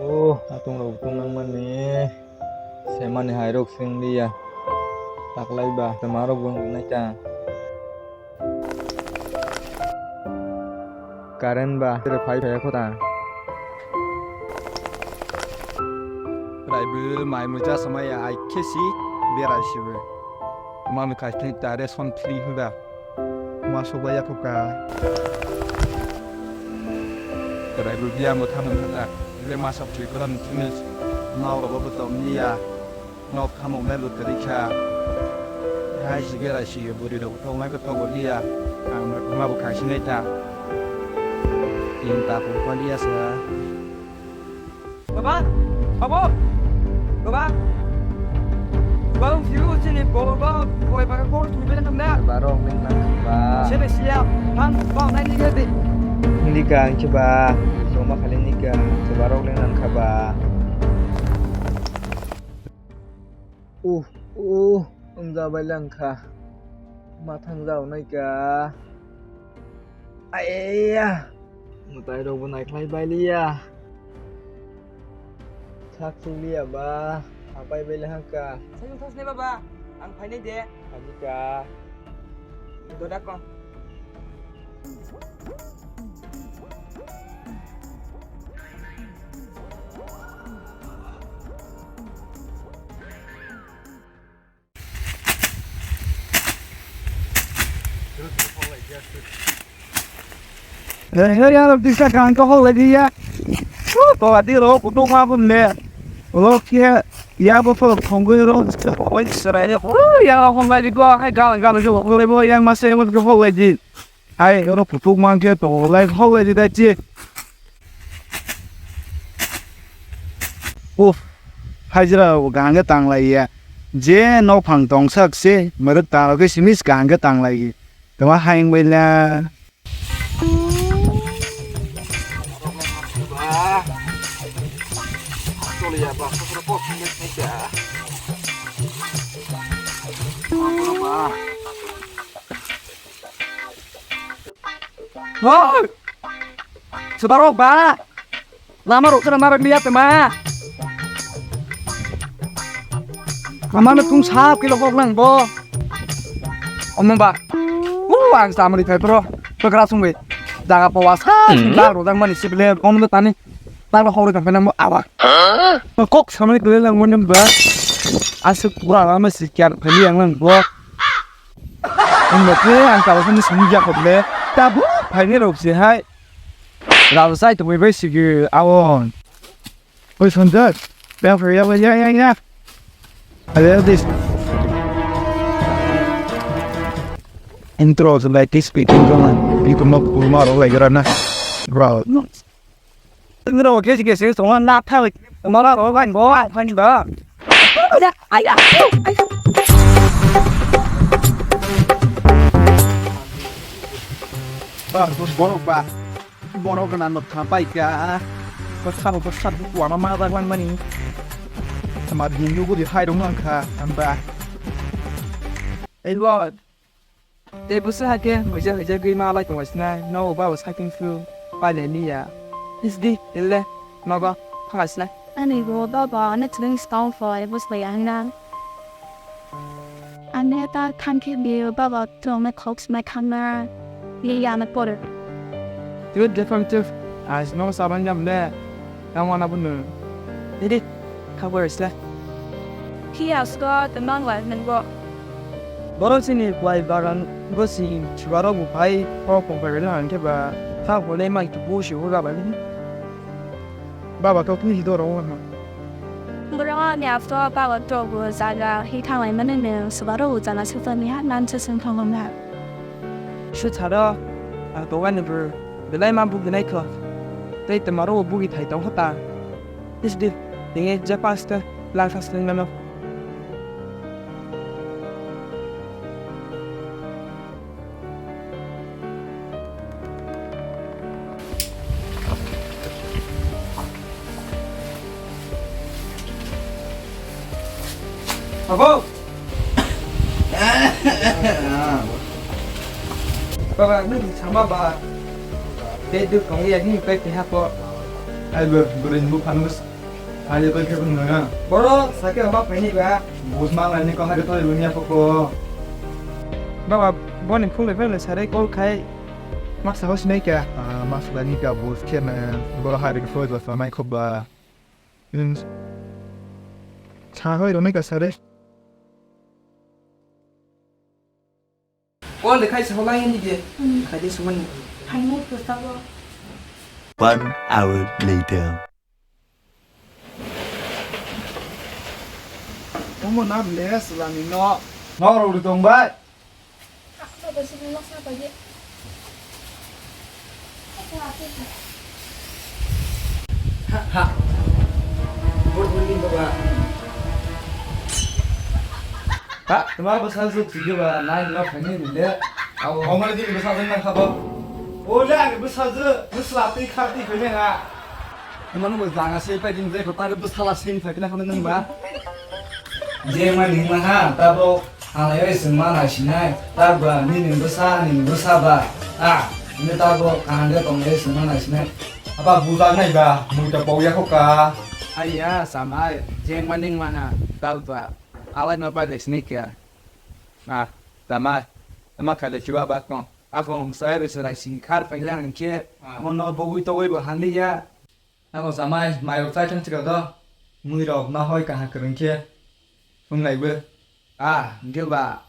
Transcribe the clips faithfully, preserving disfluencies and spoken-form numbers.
Oh, atung rok tung nang mani. Semani hai rok sing liya. Taklai ba, tama rok bo nai ta. Current ba, tere phai phai kho ta. Rai bwrwi mai mucha samaya ai khesi berai sibo. Manu khai thini tare son thri hwnba. Ma sobai ya kho ka. Rai bwrwi ya mo thang kha ta. Le ma sab thri kha ta thini. Ma ro bo to niya. Nok thamok nai lutri kha. Hai si berai si bwrwi rok thok nai kho thok liya. Ang ma bo khai si nai ta. Tin ta pung pa liya sa. Baba, baba, baba. Baba, fiu sini baba, baba, baba, kau tu bela kam dah. Barok ling nang ba. Siapa siap? Bang, bang, naik ni gede. Nika ang coba. Cuma kali nika. Coba rok ling nang kha ba. Uh, uh, wngjabai lang kha. Ma thangjaonai kha. Aiya! Mwtai rok bo naikhlai bai liya. Sak suk liya ba, hapai bai le hangka. Sayung thas ne baba, ang phainai de. Phaini kha. Doda kong. Hei, hei, ano disa kang ko hole dia. To adi ro kutung ma bun le. Lo kia ya bo to thongoi ro. Oi sera ya. Ya hon lai di ko hai gal gal jo hole bo yang ma se mo ko hole di. Hai, oro putuk mankhe to, lai hok lai di dai chi. Uf, hajra o gangge tang lai ya. Je no phang tong sak se, merek tang rok ke simis gangge tang lai. Tama haing bai la. Hoi! Subarok ba! Lama rok sana marak liya tema. Lama na tung sap kilo kok lang bo. Omo ba. Uh, ang samari thai pro. Pekra sungwi. Jaga pawa sa. Hmm? Bar rojang mani sible. Omo tani. Bar hori kan penang bo awa. Kok samari kilo lang mo nem ba. Asuk pura lama si kian pheli ang lang bo. Wngkha khe ang tabuk phano simi ya kho le. Tabuk phaini rok se hai. Rao sai tongwi bai sigi awon. Oi Sanjay, ya ya ya ya ya. Ada this. Intro se like this speaking kan. Itu mau kurma rok lagi rana. Bro. Ngira wa kesi kesi so na tha. Mara ro ban bo ai phan ba. Ai ai. Ba, bos borok ba. Borok na no tha pai ka. Bos sabo bos sabo wa ma ma da wan mani. Sama bindu ko di hai dong nang kha amba. Ei lo. Tei bwswk hai khe huijak huijak gwi ma lai tongwi sinai, nogo babo cycling su pailai liya. Is di, hille, nogo, thangai sinai. Ani bo baba, ano chwng stone for, bwswk ya hwnna. Ani ta khan khe bi baba, tong na khok sma khan na, liya na pore. Twi defam twi, ais nogo saban jam le. Tamo na bunu. Didi, kha bo isla. Phiya sko tmang lai nang bo. Borok chini kwlai bagan bo si chubarok bo phai kok kong phai rwna hwnkhe ba kha hwnwi mai tu bo si hurga bai. Baba to kuni doro wngkha. Borok ni afto baba to bo jaga hi thanglai mani nang chubarok bo jana sutani ha nan se seng thangam ha. Swi tharo, ang tongani bwrwi belai ma bugi naikho, tei twmaro bo bugi thai tongkho ta. Is di, tini je paste lang thas tong nano. Abo! Baba, nung sama ba. Tei duk tong ya ni pek teh ko. Ai bo, bwrwi ni bupha nung Hai, bai khe bung nang. Boro, sakhe ma phaini ba. Bus ma laini ko hari thoi lunia koko. Baba, boni phung le phele sare call khai. Maksa hosi nai kya? Ah, maksa laini kya bus khe na. Boro hari thoi ba mai khoba. Sa hoi ro nai ka sare. Call de khai sa holai ni de. Hmm. Khai de sumani. Hai mo to sabo. One hour later. Omo nam le sulani no. No ro ri tong bai. Ako ba sini mas na pai de. Ha, ha. Bor bor ni baba. Ha, tuma bwsajwk twiyo ba, nai no phaini rinde. Abo. Omar din bwsajwk nang khabo. O le ani bwsajwk, bwsla twi kha twi phaini ha. Tuma no bwsla nga sei pai din je ko ta bwsala sei phai kna khano nang ba. Je ma ning ma ha, ta bo. Ang lai bai chwng ma naisinai, ta ba nini bwsa, nini bwsa ba. Ah, nini ta bo kaham de tong lai chwng ma naisinai. Apa bujak nai ba, mui ta pok ya kho ka. Aiya, samai, jeng maning mana, ta ba. Alai no pa de sini kya. Ah, samai, ma kha de chuba ba kong. Ako sai re sai sing khar pa yang ke. Mon no bogui to goi bo han ya. Ako samai, mai rok chai thang chika do. Mui rok ma hoi kaha kwrwng khe. Phung lai bo. Ah, hwnkhe ba.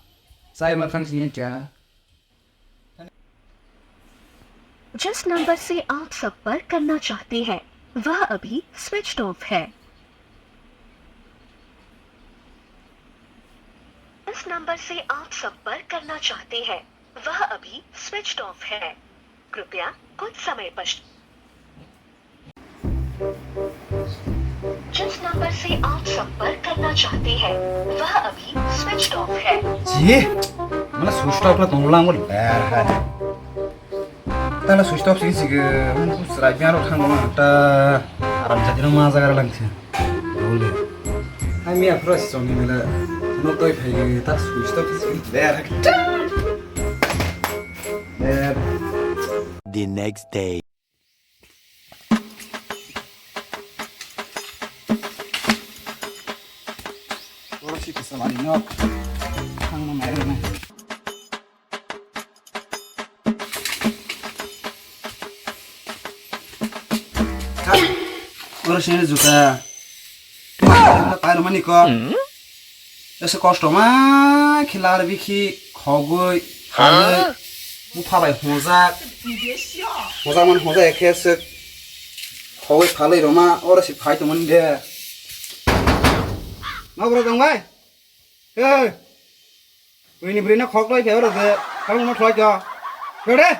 Chai ma thang sini kya. जिस नंबर से आप संपर्क करना चाहते हैं, वह अभी switch off है। इस नंबर से आप संपर्क करना चाहते हैं, वह अभी स्विच ऑफ है। कृपया कुछ समय पश्चात। जिस नंबर से आप संपर्क करना चाहते हैं, वह अभी स्विच ऑफ है। Ji, mana switch off la tonglang mo ler hai. Tala switch off sing sing, mana switch rai biang rok thang mo ta aram jadi no ma jaga lang se. Role. Hai mi afro si song ni mela no toi phai ta switch off sing ler hai. Ler. The next day. Oro si kisa lari no. Thang no nai rwna. Oro si juta. Ano tai rwmani ko. Ese kosto ma khe lar bikhi khogwi khalwi bupha bai hojak. Hojak man hojak khe se khogwi khalwi roma oro se phai tongmani de. Ma bro dong bai. Hey. Wini bwrwi no khok loi phai oro de. Kang mo thloi to. Bro de.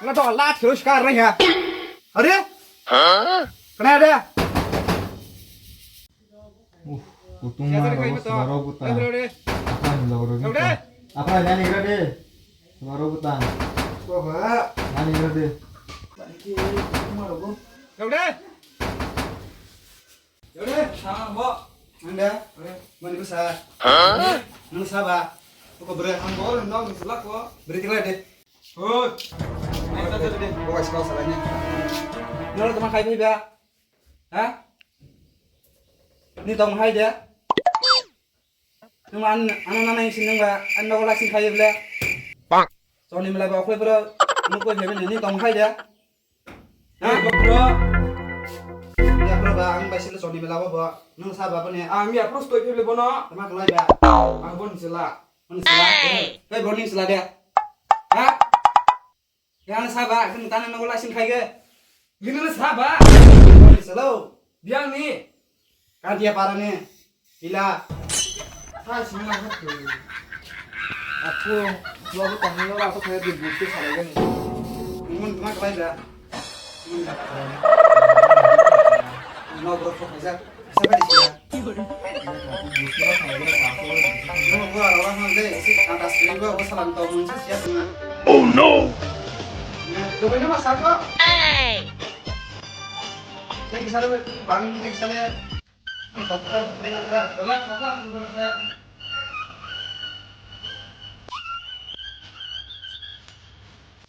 Na to lat khelo skar rai ha. Are? Kana de? Uff, kutung ma rogo swbaro bwtang. Apa ni logo rogo. Apa ni ani gra de? Swbaro bwtang. Ani gra de. Nang de? Mani bwsa? Nang saba? Ko bwrwi ang bo nong ni sala ko. Bwrwi tingla de. Hoi. Ai ta ta de. Bo ai sala sala ni. Nang tama khai ba? Ha? Ni tong hai de? Nung an, ano nana isi nung ba, an nogo lasing khai ble. Bang. Soni mela ba okle bro, nung koi bebe ni tong khai de. Ha? Bro. Ya bro ba, ang bai sila soni mela ba ba. Nung sa ba bani. Ang ya bro stoi bebe bono. Tama kelai ba. Ang bon sila. Bon sila. Hey. Hey, bon sila de. Ha? Yang saba, kini tana nogo lasing khai ge. Gini saba. Salo. Biang ni. Kan dia para ni. Ila. Sa sini lah tu. Aku dua aku tahu lah aku kayak di buku salah kan. Mun tengah kelai dah. Mun tak kelai. No bro kok aja. Siapa di sini? Oh no!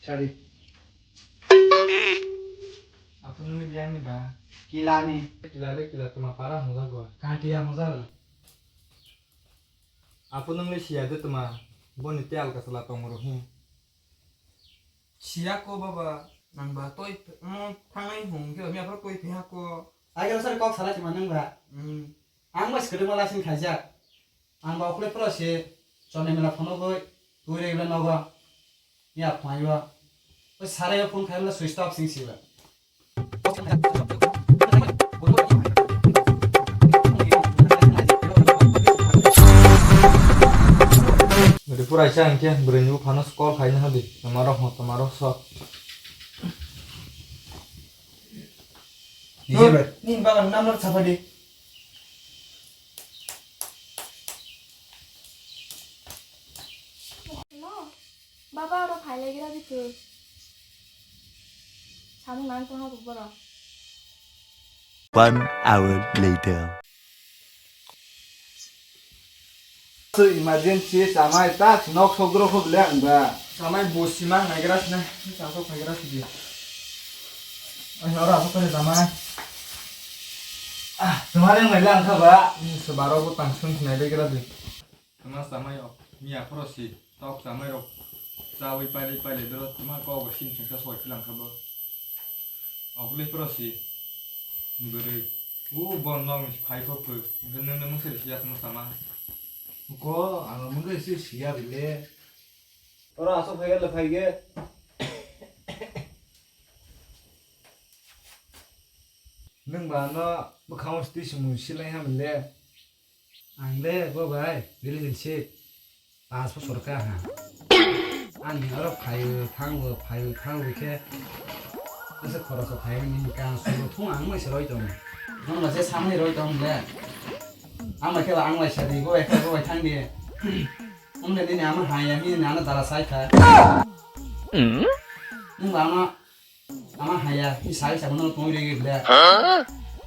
Sorry. Apa nunggu dia ni, Bang? Kilani. Kila le kila, tuma para hwnjak bo. Katiya hwnjak. Apo nwng le siya de tuma, boni tei alka chwla tong rw hi. Siya ko baba, nang ba toi, mm, thangnai hwn khe, miya phoro toi phiya ko. Agel sari kok sala chuma nwng ba. Mm. Ang ba swrwngma lasing khaijak. Ang ba ukhulai phoro se chonai mela phono goi twi rwgwla nogo. Ya phai ba. O sarai phone khai la switch off sing siba. Bwrwi pura isa hwnkhe bwrwini buphano call khaina hadi. Tomarok ho, tomarok so. Nijebe. Ni bagan number chapadi. No. Baba oro phai lai gira bitu. Samung nang tong ha boro. One hour later. Emergency chamai ta nok sogro khub le ang ba. Chamai bo simang naigra sina. Ni chasok phaigra sidi. Ai ora asok kare chamai. Ah, tumare ngai lang kha ba. Ni se baro bo tang sun sinai de gra di. Tama chamai o. Miya phoro si. Tok chamai rok chawi pailai pailai doro tuma kok bo sing singsa soi philang kha bo. Obwlai phoro si bwrwi. U bon nok ni phai kho phu. Hwnkhe nwng nwng mwsari siya tuma sama. Ko ang mwsari si siya bile. Oro asok phai le phai ge. Nwng ba no bwkhao sti sumung silai ha bile. Ang le bo bai relationship pas bosor ka ha. Ani oro phaio thango phaio thango khe asa khoroso phaio ni ka suru thung ang mai se roi tong. Nang ba je samai roi tong le. Ang bai khe ba ang lai sa di bo bai khe bo bai thang di. Ang le ni ama haya ni na na dara sai kha. Nang ba ama Ama haya, i sai sa bono tong rege bla.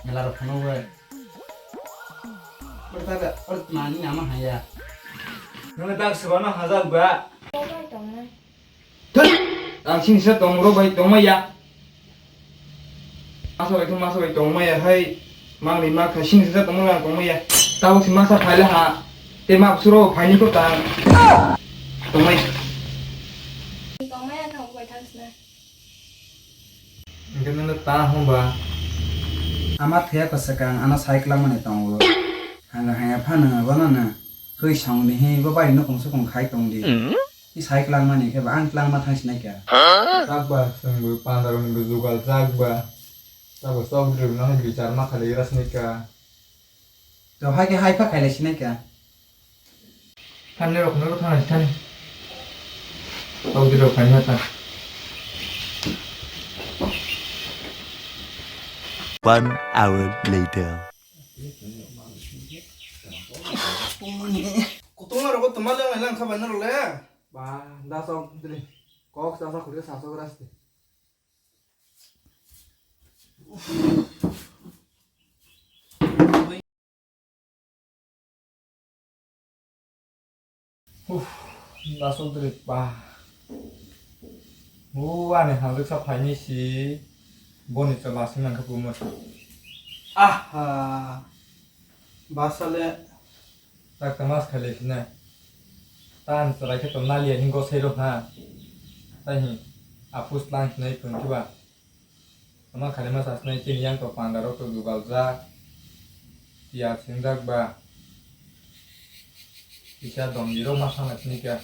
Mela ro phano we. Oro ta, oro mani ama haya. Nang dak se bono hajak ba. Ang sing se tong ro bai tong ya. Masa bai tong, masa bai tong ya hai. Mang ni ma kha sing se tong ya tong ya. Tau si masa phai la ha. Te ma suro phai ni ko ta. Tong ya. Tong ya tong bai thang sna. Hwnkhe nini ta hwnba? Ama thwiya kwchwkang ano sai kwlangmani tongo. Hwnga haya phano bono no thwi songdi hi bo bai nukung sukung khai tongdi. I sai kwlangmani khe ba ang kwlangma thang sinai kha. Takba chwngbo pandarokni bo jugal jakba. Takba chokdribno hai bichar ma khalaigra sinai kha. To hai khe hai pha khailai sinai kha. Thani rok no thana thani. Tau di rok kanya ta. One hour later. Kutung rok tuma le lang kha bai na rok le. Ba da sok dri. Kok sa sa khuri sa sok ras di. Uff, nasol dri ba. O ani hamriksa phaini si boni chwla sing nang kha bumui. Aha. Basale. Tak tamas khaile sinai. Tan chwrai khe to nalia hingo sai rok ha. Tai hi apus lang sinai phun kiba. Tama khaima sasnai chini yang to panda rok to dubaljak. Piyaj singjak ba. Kisa dom dirok ma sana sini kya.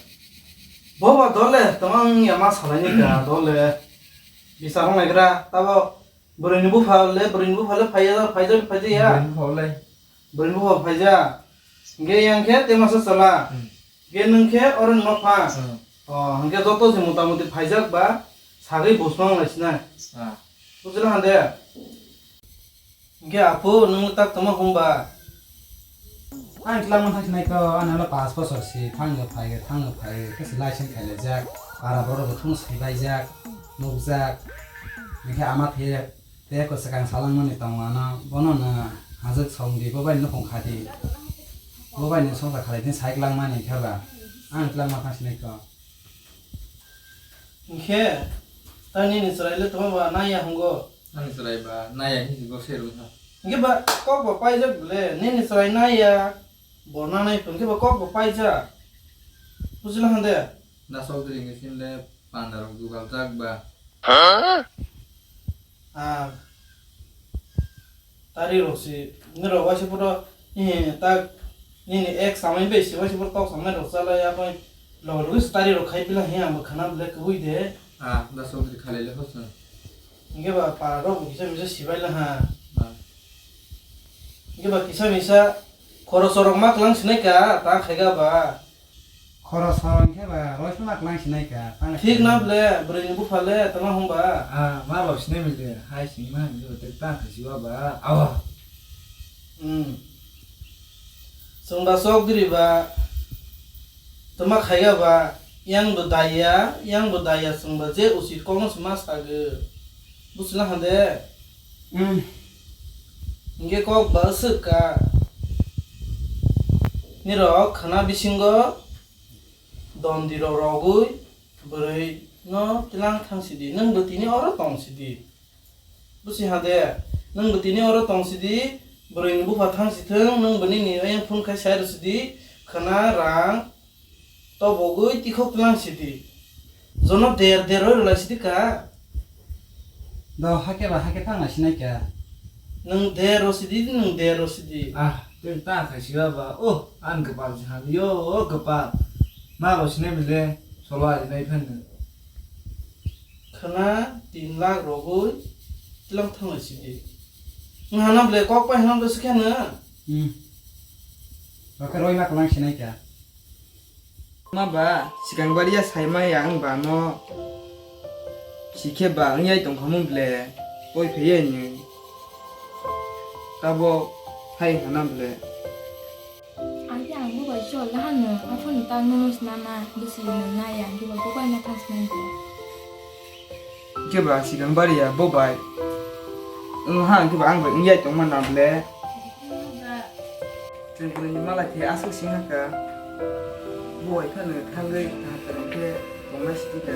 Boba dole tama ang ya ma salai ni kya dole. Bisa rong legra tabo bwrwi ni bupha le bwrwi ni bupha le phaiya phaiya phaiya ya. Bwrwi ni bupha le. Bwrwi ni bupha phaija. Hingke yang khe tema sa sala. Hmm. Hingke nwng khe oro ni nokha. Hmm. O, hingke joto se mota moti phaijak ba sagwi bosmang lai sinai. Ah. Bujila hande. Hingke apo nwng tak tongma hwnba. Ang twlangma thang sinai kho, ani ulo pash bosor si thangwi phaiwi, thangwi phaiwi, khe se license khailaijak. Para borok bo thung swibaijak, nukjak. Hingke ama the Tei kwchwkang salangmani tong ano, bono no hajwk song di, bo bai no nokong kha di, bo bai no songsa khalai di, sai kwlangmani khe ba, ang kwlangma thang sinai kho. Hingkhe, ta nini chwrai le tongma ba nai ya hwngo? Ani chwrai ba naya hinwi bo se rwkha. Hwnkhe ba kok bo paijak bwle, nini chwrai naya, bo nanai hwnkhe ba kok bo paijak. Bujila hande? Da Chaudhary hwnkhe chini le panda rok jugal jak ba. Ah. Tari rok si, nirok waisa photo, eh, tak, nini ek samai bai si waisa photo tok samai rok chala ya bai. Logo logo si tari rok khai pila he ang bo khana bwle kwbui de. Ah, da Chaudhary khalai le hosa. Hingke ba para rok bo kisa misa sibai la ha. Ah. Hingke ba kisa misa khoro sorok ma klang sinai ka, ta khai ga ba. Khoro sorok hingke ba roi ma klang sinai ka, ta thik na ble, bwrwi ni bupha le, tama hung ba. Ah, ma rok sinai mile, hai sing ma hingke ba, te ta khai siwa ba, awa. Hmm. Chwng ba chok diri ba, tama khai ga ba, yang bo daya, yang bo daya chwng ba je usit kok no se ma sa ge. Buchila hande? Hmm. Hingke kok ba swk ka. Nirok khana bisingo dondi rok rogwi bwrwi no tlang thang sidi. Nwng bo tini oro tong sidi. Busi hande? Nwng bo tini oro tong sidi. Bwrwi ni bupha thang si thung. Nwng bo nini oyang phone khai sai rw sidi. Khana rang. Tobogwi tikhok tlang sidi. Jono der der roi rwlai sidi ka. Do hake ba hake thangna sinai ka. Nwng der ro sidi, nwng der ro sidi. Ah, tei ta khai siya ba. Oh, an kwpal si hali yo, oh, kwpal. Ma ro sinai bile, solo ari nai phan. Khana tin lakh rogwi tlang thanglai sidi. Nwng hana bile kok pai hwnam do sikha na. Hmm. Oke, roi ma kwlang sinai ka. Ma ba, sikang baria saimai ang ba no. Sikhe ba, ang yai tongkhamu ble, poi pheye ni. Tabo, hai hana ble. Ang khe ang bo bai chol la hano, aphano ta nono snana, bwswi no nai ang khe ba bo bai na thang snai bo. Khe ba sikang baria bo bai. Wng ha khe ba ang bai wng yai tongma na ble. Chwng bwrwi ni malai khe aswk sing hakha. Bo bai phano thangwi kaham kaham khe tongma sidi ka.